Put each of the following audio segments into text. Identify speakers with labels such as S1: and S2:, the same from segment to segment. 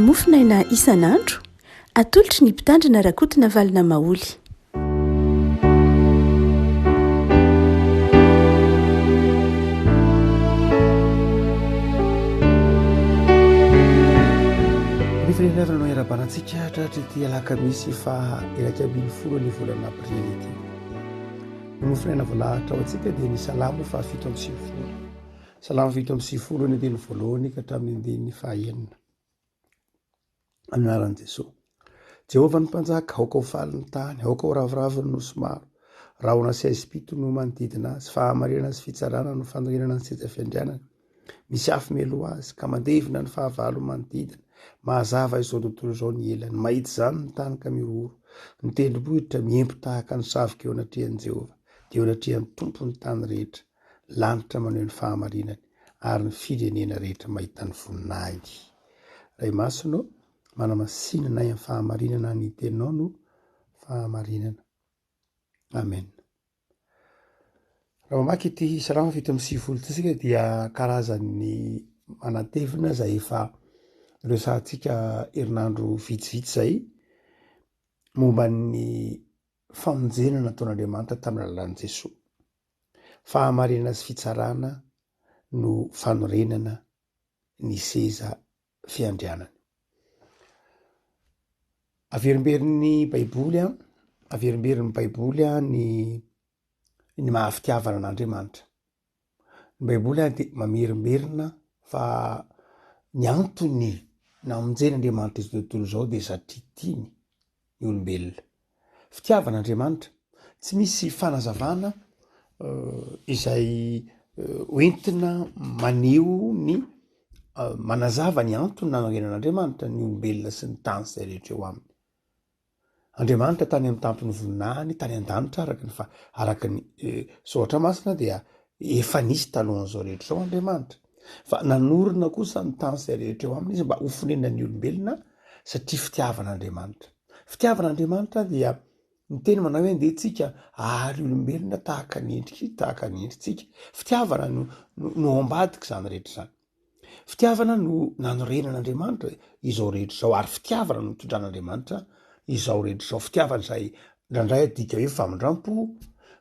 S1: Mofonaina isan'andro, atolotry ny Mpitandrina Rakotonavalona Maholy.
S2: Ny firenena no iarahabana antsika tratry ity alakamisy faha 11 ny volana aprily ity. Ny mofonaina voalahatra ho antsika dia ny salamo faha 97. Salamo 97 ny andininy voalohany ka hatramin'ny andininy faha enina. Amin'ny anaran'i Jesoa. Jehovah ny Mpanjaka, aoka ho faly ny tany, aoka ho ravoravo ny nosy maro. Rahona sy haizim-pito no manodidina azy, fahamarinana sy fitsarana no fanorenana ny seza fiandrianany. Misy afo mialoha azy, ka mandevona ny fahavalo manodidina. Mahazava izao tontolo izao ny elany, mahita izany ny tany ka mihorohoro. Ny tendrombohitra miempo tahaka ny savoka eo anatrehan'i Jehovah, dia eo anatrehan'ny Tompo ny tany rehetra. Lanitra maneho ny fahamarinany, ary ny firenena rehetra mahita ny voninahiny. Ray Masina ô, manamasina anay amin'ny fahamarinana ny teninao no fahamarinana. Amen. Raha mamaky ity Salamo 97 ity isika dia karazan'ny manatevina izay efa resahantsika herinandro vitsivitsy izay momba ny famonjena nataon'Andriamanitra tamin'ny alalan'i Jesoa. Fahamarinana sy fitsarana no fanorenana ny seza fiandrianany. Averimberin'ny Baiboly an, averimberin'ny Baiboly an ny ny maha fitiavana an'Andriamanitra. Ny Baiboly an dia mamerimberina fa ny antony namonjen'Andriamanitra izao tontolo izao dia satria tiany ny olombelona. Fitiavana Andriamanitra, tsy misy fanazavana izay hoentina maneho ny manazava ny antony nanorenan'Andriamanitra ny olombelona sy ny tany izay rehetra eo aminy. Andriamanitra tany amin'ny tampon'ny voninahiny tany an-danitra araka ny fa araka ny soratra masina dia efa nisy talohan'izao rehetra izao Andriamanitra. Fa nanorina kosa ny tany izay rehetra eo aminy izy mba ho fonenan'ny olombelona satria fitiavana Andriamanitra. Fitiavana Andriamanitra dia miteny manao hoe ndeha tsika ary olombelona tahaka ny endriky tahaka ny endritsika. Fitiavana no no ao ambadika izany rehetra izany. Fitiavana no nanorenan'Andriamanitra izao rehetra izao ary fitiavana no nitondran'Andriamanitra izao rehetra izao. Fitiavana izay indraindray adika hoe famindram-po,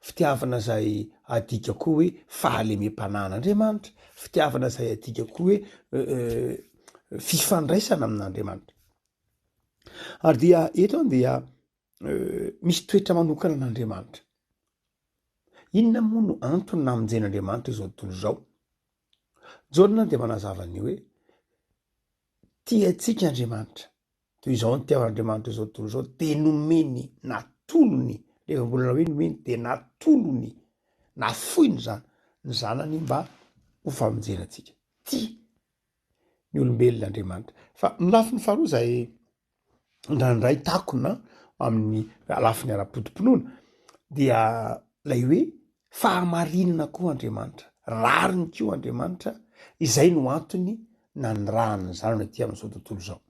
S2: fitiavana izay adika koa hoe fahalemem-panahin'Andriamanitra, fitiavana izay adika koa hoe fifandraisana amin'Andriamanitra. Ary dia eto an dia misy toetra manokana an'Andriamanitra. Inona moa no antony namonjen'Andriamanitra izao tontolo izao? Jaona dia manazava ny hoe tia antsika Andriamanitra. Toy izao ny tiavan'Andriamanitra izao tontolo izao dia nomeny, natolony, rehefa mbola hoe nomeny dia natolony, nafoiny izany ny zanany mba ho famonjena antsika. Tia ny olombelona Andriamanitra. Fa ny lafiny faharoa izay indraindray takona amin'ny lafiny ara-poto-pinoana dia lay hoe fahamarinana koa Andriamanitra, rariny koa Andriamanitra, izay no antony nanirahany ny zanany aty amin'izao tontolo izao.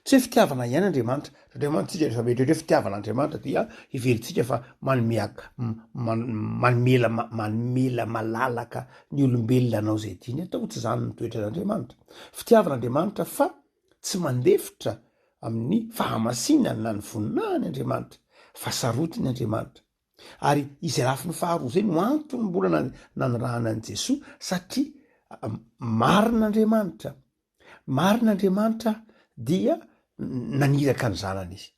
S2: Tsy hoe fitiavana ihany Andriamanitra, satria mantsy tsika rehefa mieritreritra hoe fitiavana Andriamanitra dia heverintsika fa manome manome manome malalaka ny olombelona hanao izay tiany atao, tsy izany ny toetran'Andriamanitra. Fitiavana Andriamanitra fa tsy mandefitra amin'ny fahamasinany na ny voninahiny Andriamanitra fa sarotiny Andriamanitra. Ary izay lafiny faharoa izay no antony mbola nanirahana an'i Jesoa satria marina Andriamanitra. Marina Andriamanitra dia naniraka ny zanany izy.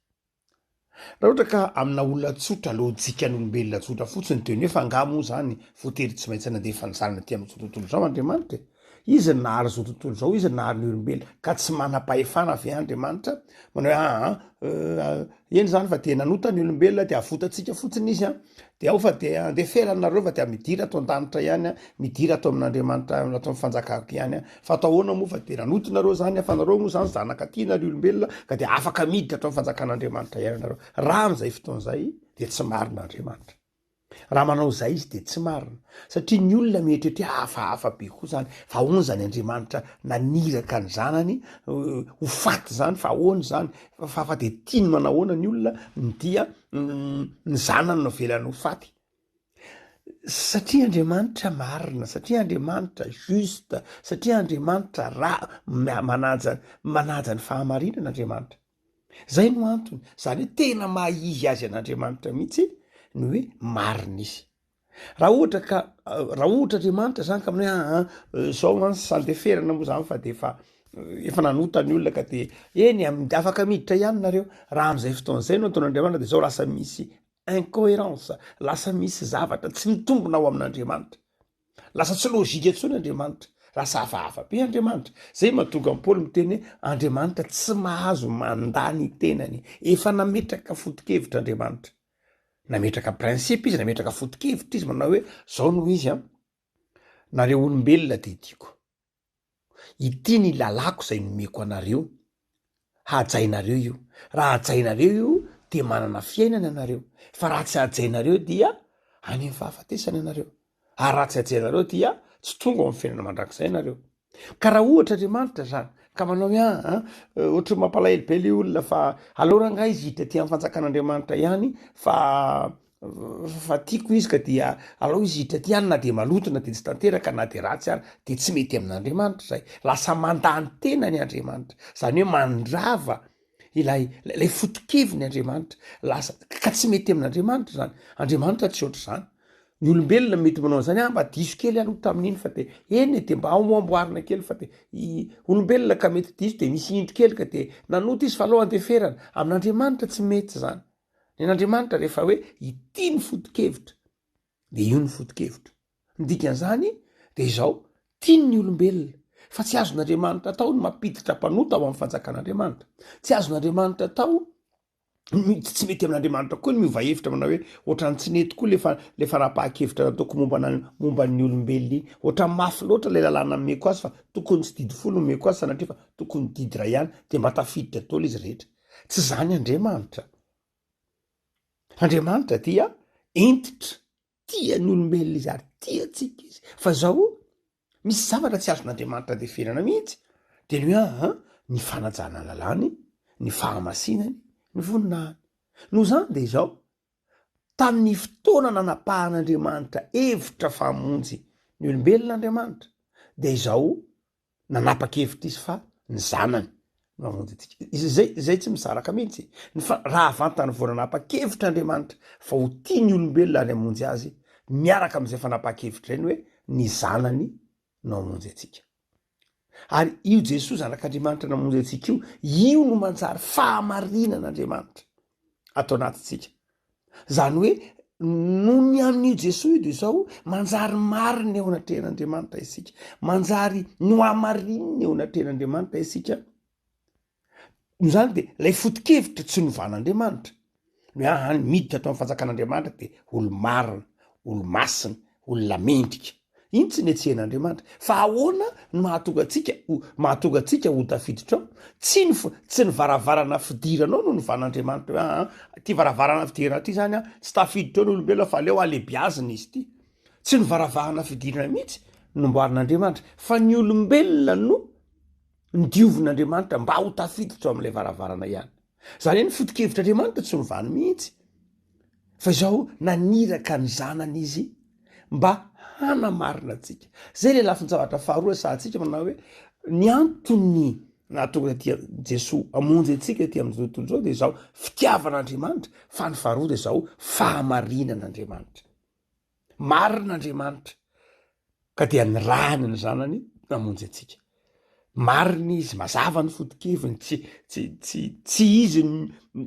S2: Raha ohatra ka amina olona tsotra, lojikan'olombelona tsotra fotsiny dia ny hoe fa angaha moa izany voatery tsy maintsy nandefa ny zanany aty amin'izao tontolo izao Andriamanitra e? Izy no nahary izao tontolo izao, izy no nahary ny olombelona, ka tsy manam-pahefana ve Andriamanitra manao hoe aa eny izany fa dia nanota ny olombelona dia avotantsika fotsiny izy an, dia ao fa dia andeferana nareo fa dia midira ato an-danitra ihany an, midira ato amin'Andriamanitra ato amin'ny fanjakako ihany an, fa atao ahoana moa fa dia nanota nareo izany an, fa nareo moa izany zanaka tiana ry olombelona ka dia afaka miditra ato amin'ny fanjakan'Andriamanitra ihany nareo. Raha amin'izay fotoana izay dia tsy marina Andriamanitra. Raha manao izay izy dia tsy marina, satria ny olona mieritreritra hoe hafahafa be koa izany, fa ahoana izany Andriamanitra naniraka ny zanany ho faty izany, fa ahoana izany, fa fa dia tiany manahoana ny olona ny dia ny zanany no avelany ho faty. Satria Andriamanitra marina, satria Andriamanitra juste, satria Andriamanitra ra, manaja, manaja ny fahamarinana Andriamanitra. Zay no antony, zany hoe tena maha izy azy an'Andriamanitra mihitsy ny hoe marina izy. Raha ohatra ka, raha ohatra Andriamanitra zany ka manao hoe aa zao an tsy andeferana moa zany fa de efa efa nanota ny olona ka de eny afaka miditra ihany nareo, raha am'zay fotoana zay no ataon'Andriamanitra de zao lasa misy incoherence, lasa misy zavatra tsy mitombina ao amin'Andriamanitra, lasa tsy logika intsony Andriamanitra, lasa hafahafa be Andriamanitra, zay mahatonga an'i Paoly miteny hoe Andriamanitra tsy mahazo mandà ny tenany, efa nametraka foto-kevitra Andriamanitra, nametraka principe izy, nametraka foto-kevitra izy manao hoe zao no izy an, nareo olombelona dia tiako. Ity ny lalàko izay nomeko anareo, hajainareo io. Raha hajainareo io dia manana fiainana ianareo, fa raha tsy hajainareo dia any amin'ny fahafatesana ianareo, ary raha tsy hajainareo dia tsy tonga ao amin'ny fiainana mandrakizay ianareo. Ka raha ohatra Andriamanitra zany ka manao hoe aa ohatry ny mampalahelo be le olona fa aleo rangahy izy hiditra aty amin'ny fanjakan'Andriamanitra ihany fa fa tiako izy ka dia alao izy hiditra aty any na dia maloto na dia tsy tanteraka na dia ratsy ary dia tsy mety amin'Andriamanitra izay. Lasa mandà ny tenany Andriamanitra, zany hoe mandrava ilay ilay foto-keviny Andriamanitra, lasa ka tsy mety amin'Andriamanitra zany. Andriamanitra tsy ohatr'izany. Ny olombelona mety manao an'izany, ah mba diso kely aloha tamin'iny fa de eny e de mba ao moa amboarina kely fa de i olombelona ka mety diso de misy indro kely ka de nanota izy fa alao andeferana. Amin'Andriamanitra tsy mety zany. Ny an'Andriamanitra rehefa hoe ity ny foto-kevitra de io ny foto-kevitra. Ny dikan'izany de izao, tiany ny olombelona fa tsy azon'Andriamanitra atao ny mampiditra mpanota ao amin'ny fanjakan'Andriamanitra. Tsy azon'Andriamanitra atao tsy mety amin'Andriamanitra koa ny miova hevitra manao hoe ohatran'ny tsy nety koa le fa le fanapahan-kevitra nataoko momba ana momba ny olombelona iny, ohatran'ny mafy loatra le lalàna nomeko azy fa tokony tsy didy folo nomeko azy sanatria fa tokony didy iray ihany de mba tafiditra daholo izy rehetra. Tsy izany Andriamanitra. Andriamanitra dia hentitra, tia ny olombelona izy ary tia antsika izy. Fa zao, misy zavatra tsy azon'Andriamanitra andeferana mihitsy, de ny hoe aa ny fanajana ny lalàny, ny fahamasinany, ny voninahiny. Noho izany de izao, tamin'ny fotoana nanapahan'Andriamanitra hevitra fa hamonjy ny olombelona Andriamanitra, de izao Nanapa-kevitra izy fa ny zanany no hamonjy antsika. Izay, izay tsy misaraka mihitsy. Ny fa, raha vantany vao nanapa-kevitra Andriamanitra fa ho tia ny olombelona ary hamonjy azy, miaraka amin'izay fanapahan-kevitra izay ny hoe ny zanany no hamonjy antsika. Ary io Jesoa zanak'Andriamanitra namonjy antsika io, io no manjary fahamarinan'Andriamanitra ato anatintsika. Zany hoe noho ny amin'io Jesoa io de zao manjary marina eo anatrehan'Andriamanitra isika, manjary nohamarinina eo anatrehan'Andriamanitra isika, noho izany de lay foto-kevitra tsy novan'Andriamanitra, ny hoe any miditra ato amin'ny fanjakan'Andriamanitra de olo-marina, olo-masina, olona mendrika. Iny tsy netsehin'Andriamanitra. Fa ahoana no mahatonga antsika ho, mahatonga antsika ho tafiditra ao? Tsy ny, tsy ny varavarana fidirana ao no novan'Andriamanitra hoe aa, ity varavarana fidirana ity zany an, tsy tafiditra ao ny olombelona fa aleo alebiazina izy ity. Tsy ny varavarana fidirana mihitsy no namboarin'Andriamanitra, fa ny olombelona no nodiovin'Andriamanitra mba ho tafiditra ao amin'ilay varavarana ihany. Zany hoe ny foto-kevitr'Andriamanitra tsy novany mihitsy. Fa izao naniraka ny zanany izy mba hanamarina antsika. Zay le lafin-javatra faharoa resahantsika manao hoe ny antony nahatonga aty Jesoa hamonjy antsika aty amin'izao tontolo izao dia izao fitiavan'Andriamanitra, fa ny faharoa dia izao fahamarinan'Andriamanitra. Marina Andriamanitra ka dia nirahany ny zanany namonjy antsika. Marina izy, mazava ny foto-keviny, tsy tsy tsy tsy izy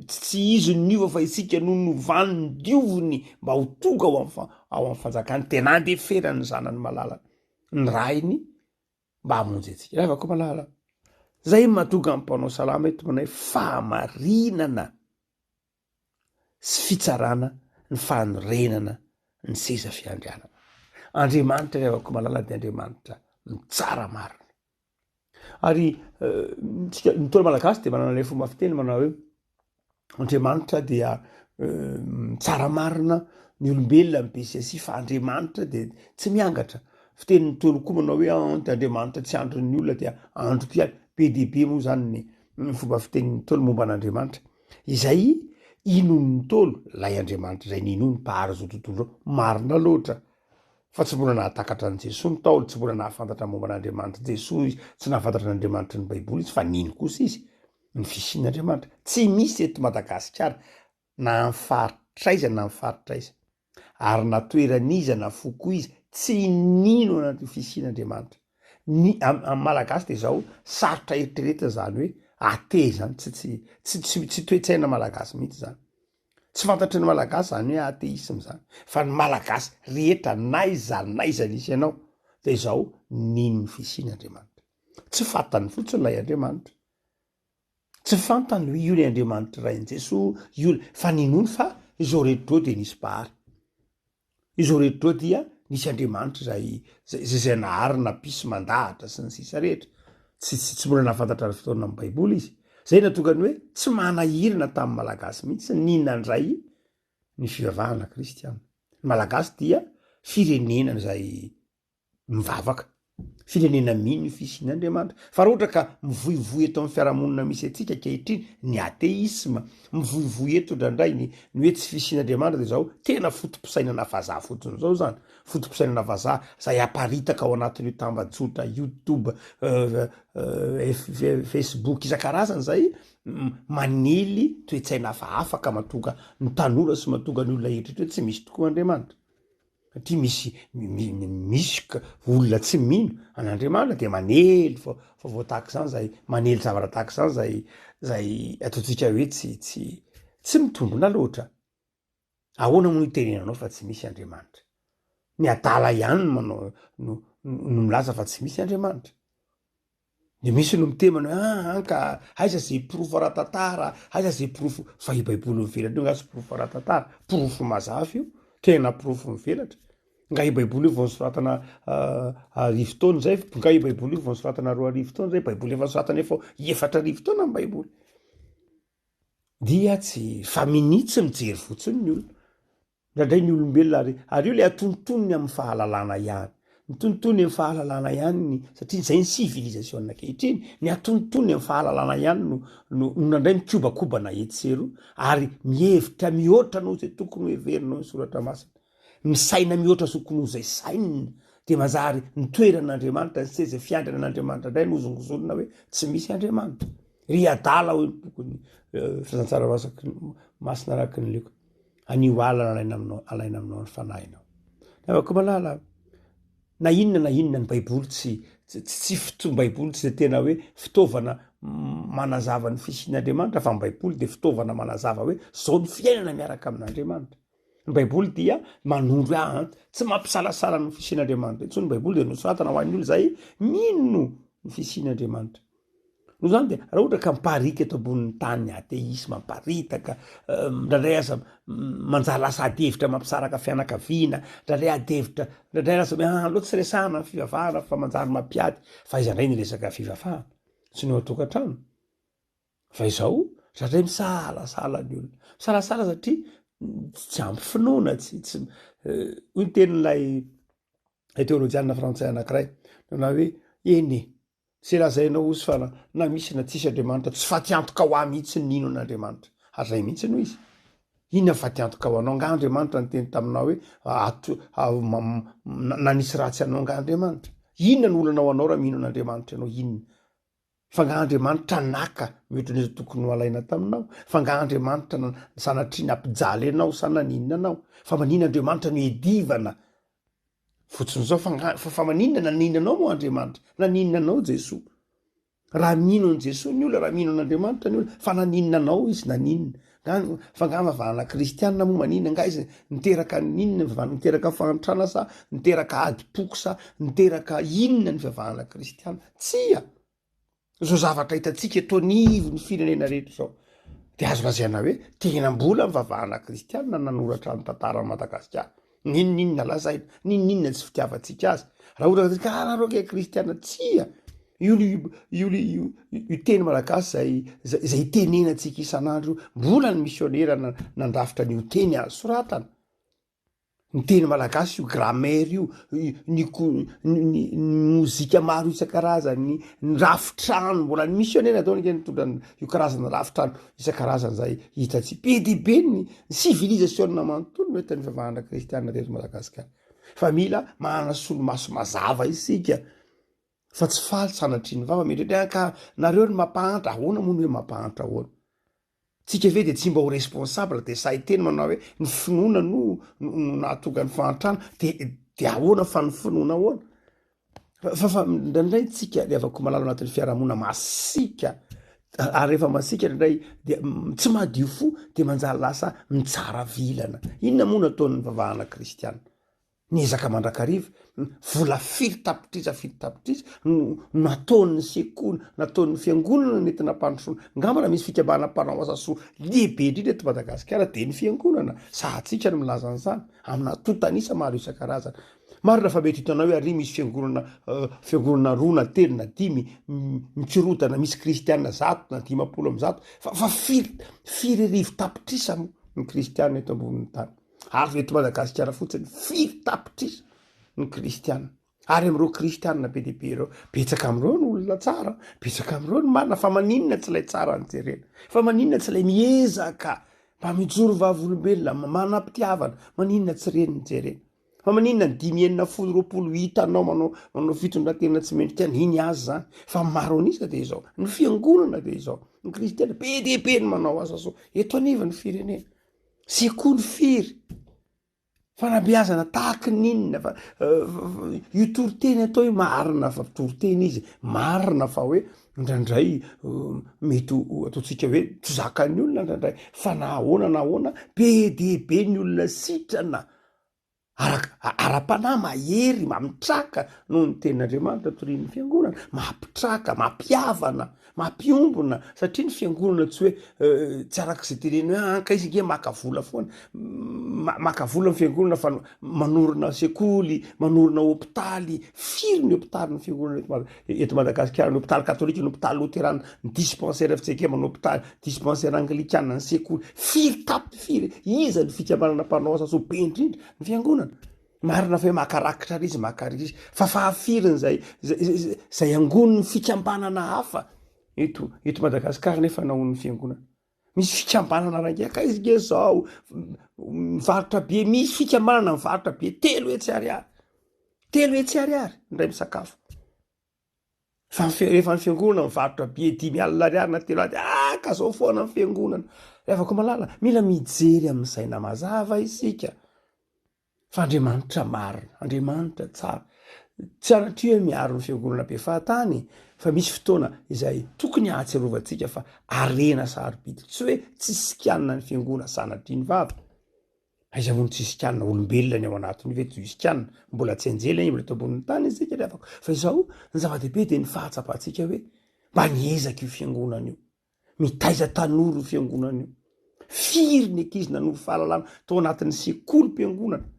S2: tsy izy no niova fa isika no novany nodioviny mba ho tonga ao am ao amin'ny fanjakany, dia nandeferany ny zanany malala nirahiny mba hamonjy antsika. Ry havako malala, zay mahatonga ny mpanao salamo eto manao hoe fahamarinana. sy fitsarana ny fanorenana ny seza fiandrianana. Andriamanitra ry havako malala dia Andriamanitra mitsara marina. Ary tsika ny Ntaolo malagasy dia manana ilay fomba fiteny manao hoe Andriamanitra dia mitsara marina ny olombelona ny be fa Andriamanitra dia tsy miangatra. Fitenin'ny Ntaolo koa manao hoe ah, Andriamanitra tsy andrin'ny olona dia andriko ihany. Be dia be moa zany ny fomba fitenin'ny Ntaolo momba an'Andriamanitra. Izay inoan'ny Ntaolo, ilay Andriamanitra izay ninoany Mpahary izao tontolo izao, marina loatra. Fa tsy mbola nahatakatra an'i Jesoa ny Ntaolo, tsy mbola nahafantatra momba an'Andriamanitra Jesoa izy, tsy nahafantatra an'Andriamanitry ny Baiboly izy, fa nino kosa izy ny fisian'Andriamanitra. Tsy misy eto Madagasikara na amin'ny faritra aiza na amin'ny faritra aiza, ary na toeran'iza na foko iza, tsy nino an'io fisian'Andriamanitra. Ny am- amin'ny Malagasy dia izao, sarotra eritreretina izany hoe athée izany, tsy tsy tsy tsy tsy toe-tsaina malagasy mihitsy izany. Tsy fantatry ny Malagasy izany hoe atheisme izany, fa ny Malagasy rehetra n'aiza n'aiza nisy anao dia izao nino ny fisian'Andriamanitra. Tsy fantany fotsiny ilay Andriamanitra. Tsy fantany hoe io ilay Andriamanitra Rain'i Jesoa, io ilay, fa ninoany fa izao rehetra izao dia nisy Mpahary. Izao rehetra izao dia nisy Andriamanitra izay, izay, izay nahary nampisy mandahatra sy ny sisa rehetra. Tsy, tsy, tsy mbola nahafantatra ny fotoana amin'ny Baiboly izy. Izay nahatonga ny hoe tsy manahirana tamin'ny Malagasy mihitsy ny nandray ny fivavahana kristiana. Ny Malagasy dia firenena izay mivavaka. Firenena mino ny fisian'Andriamanitra. Fa raha ohatra ka mivoivoy eto amin'ny fiarahamonina misy antsika ankehitriny ny atheisme, mivoivoy eto indraindray ny ny hoe tsy fisian'Andriamanitra dia izao tena foto-pisainana vazaha fotsiny izao izany. Foto-pisainana vazaha izay aparitaka ao anatin'io tambajotra youtube, facebook isan-karazany izay manely toe-tsaina hafahafa ka mahatonga ny tanora sy mahatonga ny olona hieritreritra hoe tsy misy tokoa Andriamanitra. Satria misy misy olona tsy mino an'Andriamanitra de manely fa vaovao tahaka izany zay manely zavatra tahaka izany zay zay ataontsika hoe tsy tsy tsy mitombina loatra. Ahoana moa no itenenanao fa tsy misy Andriamanitra? Ny adala ihany no manao no no milaza fa tsy misy Andriamanitra. De misy no miteny manao hoe aa ka aiza ze porofo ara-tantara, aiza ze porofo, fa io baiboly mivelatra io nga tsy porofo ara-tantara, porofo mazava io, tena porofo mivelatra, nga io baiboly io vao nosoratana arivo taona zay, nga io baiboly io vao nosoratana 2000 taona zay, baiboly efa nosoratana efa 4000 taona ny baiboly, dia tsy, fa minia tsy mijery fotsiny ny olona. Indraindray ny olombelona ary ary io ilay atonontonony amin'ny fahalalana ihany. Ny tonontonony amin'ny fahalalana ihany ny satria izay ny civilisation ankehitriny, ny atonontonony amin'ny fahalalana ihany no no no indraindray mikobakobana etsy sy eroa ary mihevitra mihoatra noho izay tokony ho heverinao ny soratra masina. Misaina mihoatra tokony ho izay sainina dia manjary ny toeran'Andriamanitra, ny seza fiandrianan'Andriamanitra indray no hozongozonina hoe tsy misy Andriamanitra. Ry adala hoy ny bokin'ny filazantsara masina araky ny Lioka. Anio alina alaina aminao, alaina aminao ny fanahinao. Ny havako malala, na inona na inona ny baiboly tsy tsy tsy fito- baiboly tsy de tena hoe fitaovana manazava ny fisian'Andriamanitra fa ny baiboly de fitaovana manazava hoe zao ny fiainana miaraka amin'Andriamanitra. Ny baiboly dia manondro ahy an, tsy mampisalasala ny fisian'Andriamanitra intsony ny baiboly dia nosoratana ho an'ny olona izay mino ny fisian'Andriamanitra. Noho izany dia raha ohatra ka miparika eto ambonin'ny tany ny atheisme, miparitaka, indraindray aza manjary lasa ady hevitra mampisaraka fianakaviana, indraindray ady hevitra, indraindray lasa hoe ah aleo tsy resahana ny fivavahana fa manjary mampiady, fa aiza indray ny resaka fivavahana? Tsy ny ao an-tokantrano. Fa izao, indraindray misalasala ny olona, misalasala satria tsy ampy finoana, tsy tsy hoy ny tenin'ilay teolojianina frantsay anankiray, nanao hoe eny e, Ze lazainao ozy fa na misy na tsisy Andriamanitra tsy fatiantoka ho ahy mihitsy ny nino an'Andriamanitra. Ary zay mihitsy no izy. Inona ny fatiantoka ho anao? Nga Andriamanitra niteny taminao hoe ato nanisy ratsy anao nga Andriamanitra? Inona no olana ho anao raha mino an'Andriamanitra ianao? Inona? Fa nga Andriamanitra naka mihoatra ny tokony ho alaina taminao? Fa nga Andriamanitra sanatria nampijaly anao sa naninona anao? Fa maninona Andriamanitra no iadivana Fotsiny izao fa nga fa fa maninona naninona anao moa Andriamanitra? Naninona anao Jesoa? Raha mino an'i Jesoa ny olona, raha mino an'Andriamanitra ny olona, fa naninona anao izy naninona? Nga fa nga vavahana kristianina moa maninona? Nga izy niteraka n'inona ny vavahana? Niteraka fahantrana sa niteraka adim-poko sa niteraka inona ny fivavahana kristianina? Tsia! Izao zavatra hitantsika eto anivon'ny firenena rehetra izao dia azo lazaina hoe tena mbola ny vavahana kristianina nanoratra ny tantaran'i Madagasikara. N'inon'inona lazaina, n'inon'inona tsy fitiavantsika azy. Raha ohatra ka ah, nareo kay kristianina, tsia! Io io io io teny malagasy izay izay itenenantsika isan'andro io, mbola ny misionera nandrafitra an'io teny azo soratana. Ny teny malagasy io grammaire io, ny ny mozika maro isan-karazany, ny rafi-trano, mbola ny misionera daholo ange nitondra io karazana rafi-trano isan-karazany zay hitantsika. Be dia be ny civilisation manontolo no entin'ny fivavahana kristiana teto Madagasikara. Fa mila manana solomaso mazava isika fa tsy faly sanatria ny vava mieritreritra hoe ka nareo no mampahantra, ahoana moa ny hoe mampahantra ahoana? Tsika ve de tsy mba ho responsable de sahy hiteny manao hoe ny finoana no no nahatonga ny fahantrana de de ahoana fa ny finoana ahoana? Fa fa indraindray tsika ry havako malala anatin'ny fiarahamonina masiaka ary rehefa masiaka indraindray dia tsy madio fo de manjary lasa mitsara vilana. Inona moa no ataon'ny vavahana kristiana? Niezaka mandrakariva, vola firy tapitrisa firy tapitrisa no nataon'ny sekoly, nataon'ny fiangonana nentina ampandrosoana. Angamba raha misy fikambanana mpanao asa soa lehibe indrindra eto Madagasikara dia ny fiangonana. Sahantsika ny milaza an'izany, amina antontan'isa maro isan-karazany. Marina fa mety hitanao hoe ary misy fiangonana fiangonana roa na telo na dimy mikorontana misy kristiana 100 na 150 fa fa firy firy arivo tapitrisa moa ny kristiana eto ambonin'ny tany. Ary eto Madagasikara fotsiny firy tapitrisa ny kristiana. Ary amin'ireo kristiana be dia be ireo, betsaka amin'ireo ny olona tsara, betsaka amin'ireo ny marina, fa maninona tsy ilay tsara no jerena? Fa maninona tsy ilay miezaka mba mijoro vavolombelona, manam-pitiavana, maninona tsy ireny no jerena? Fa maninona ny dimy enina folo 20 hitanao manao manao fitondran-tena tsy mendrika any, iny azy zany. Fa maro an'isa dia izao, ny fiangonana dia izao, ny kristiana be dia be ny manao asa soa eto anivon'ny firenena. Sekoly firy? Fanabeazana tahaky ny inona fa io toriteny atao io marina fa toriteny izy, marina fa hoe indraindray mety ho ataontsika hoe tsy zakan'ny olona indraindray fa na ahoana na ahoana be dia be ny olona sitrana Araka, ara-panahy mahery, mamitraka noho ny tenin'Andriamanitra torian'ny fiangonana, mampitraka, mampihavana, mampiombona, satria ny fiangonana tsy hoe tsy araka izay teneniny hoe an ka izy ange maka vola foana, maka vola ny fiangonana fa manorina sekoly, manorina hopitaly, firy ny hopitaly ny fiangonana eto Mada- eto Madagasikara, ny hopitaly katolika, ny hopitaly loterana, ny dispensaire FCKM, ny hopitaly dispensaire anglikana, ny sekoly, firy tapitra firy, iza ny fikambanana mpanao asa soa be indrindra? Ny fiangonana. Marina fa hoe maka rakitra ary izy, maka ary izy, fa fahafiriny zay, zay, zay angonin'ny fikambanana hafa eto, eto Madagasikara nefa nahoan'ny fiangonana. Misy fikambanana rangahy, ka izy nge zao, mivarotra be, misy fikambanana mivarotra be 300 ariary, 300 ariary indray misakafo. Fa ny rehefa ny fiangonana mivarotra billet 50 ariary na telo alina, ah ka zao foana ny fiangonana. Ry havako malala, mila mijery amin'ny saina mazava isika fa Andriamanitra marina, Andriamanitra tsara. Tsy sanatria hoe miaro ny fiangonana be fahatany fa misy fotoana izay tokony hahatsiarovantsika fa harena sarobidy. Tsy hoe tsy sikanina ny fiangonana sanatria ny vava. Aiza moa no tsy hisy kanina? Olombelona ny ao anatiny io ve tsy ho hisy kanina? Mbola tsy anjely anie, mbola eto ambonin'ny tany isika ry havako. Fa izao, ny zava-dehibe dia ny fahatsapantsika hoe mba niezaka io fiangonana io. Mitaiza tanora io fiangonana io. Firy ny ankizy nanovo fahalalana tao anatin'ny sekolim-piangonana?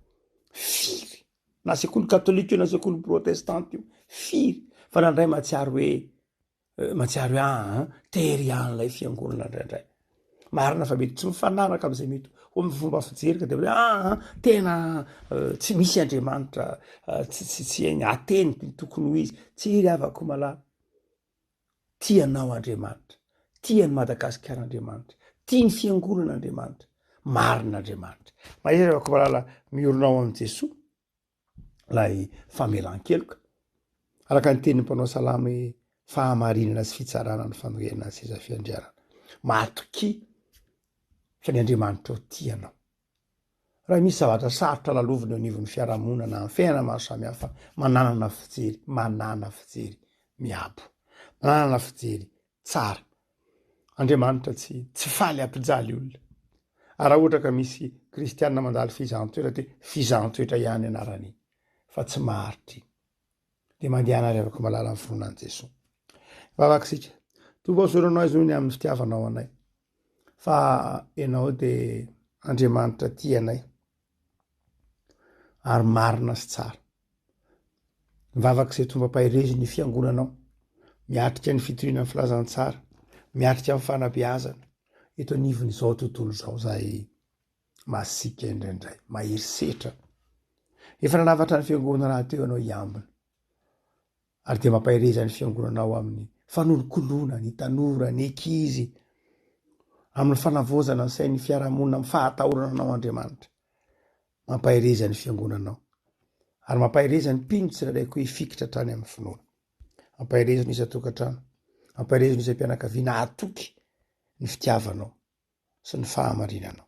S2: Firy? Na sekoly katolika io na sekoly protestanta io. Firy? Fa nandray mahatsiaro hoe Mahatsiaro hoe aa tery ihany ilay fiangonana indraindray. Marina fa mety tsy mifanaraka amin'izay mety ho amin'ny fomba fijeriko dia hoe aa tena tsy misy Andriamanitra, tsy tsy tsy hainy ateny ny tokony ho izy. Tsia ry havako malala, tia anao Andriamanitra, tia an'i Madagasikara Andriamanitra, tia ny fiangonana Andriamanitra, marina Andriamanitra. Mahaiza ry havako malala miorina ao amin'i Jesoa. ilay famelan-keloka. Araka ny tenin'ny mpanao salamo hoe fahamarinana sy fitsarana ny fanoherana ny seza fiandrianana. Matokia fa ny Andriamanitrao tia anao. Raha misy zavatra sarotra lalovina eo anivon'ny fiarahamonina na amin'ny fiainana maro samihafa, mananana fijery, manana fijery miabo, mananana fijery tsara. Andriamanitra tsy tsy faly hampijaly olona. Ary raha ohatra ka misy kristiana mandalo fizahan-toetra dia fizahan-toetra ihany anarany fa tsy maharitra iny. Dia mandehana ary afaka malala ny finoana an'i Jesoa. Vavaka isika. Tompo ô, soranao izy ny amin'ny fitiavanao anay. Fa ianao dia Andriamanitra tia anay. Ary marina sy tsara. Mivavaka izay Tompo ampaherezo ny fiangonanao, miatrika ny fitoriana ny filazantsara, miatrika ny fanabeazana eto anivon'izao tontolo izao izay masiaka indraindray, mahery setra. Efa nanafatra ny fiangonana rahateo ianao hiambina. Ary dia mampahereza ny fiangonanao amin'ny fanolokoloana ny tanora, ny ankizy, amin'ny fanavaozana ny sain'ny fiarahamonina amin'ny fahatahorana anao Andriamanitra. Mampahereza ny fiangonanao. Ary mampahereza ny mpino tsirairay koa hifikitra hatrany amin'ny finoana. Ampaherezo ny isan-tokantrano, ampaherezo ny isam-pianakaviana hatoky ny fitiavanao sy ny fahamarinanao.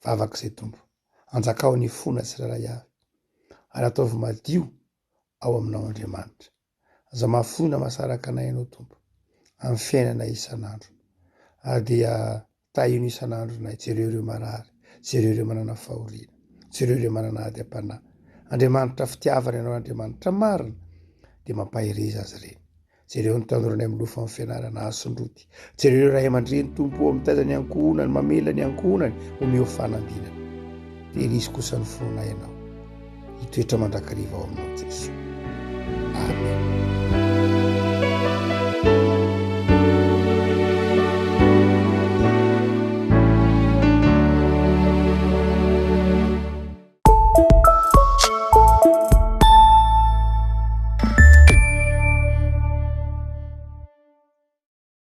S2: Vavaka izay Tompo, anjakao ny fona tsirairay avy, ary ataovy madio ao aminao Andriamanitra. Aza mahafoy na mahasaraka anay Ianao Tompo, amin'ny fiainanay isan'andro. Ary dia tahino isan'andro nay, jereo ireo marary, jereo ireo manana fahoriana, jereo ireo manana ady am-panahy. Andriamanitra fitiavana Ianao, Andriamanitra marina, dia mampahereza azy ireny. Jereo ny tanoranay milofo amin'ny fianarana asondroty. Jereo ireo ray aman-dreny Tompo ô, mitaiza ny ankohonany, mamela ny ankohonany, omeo fanambinana. Tehirizo kosa ny finoanay Ianao, hitoetra mandrakariva ao aminao Jesoa. Amen.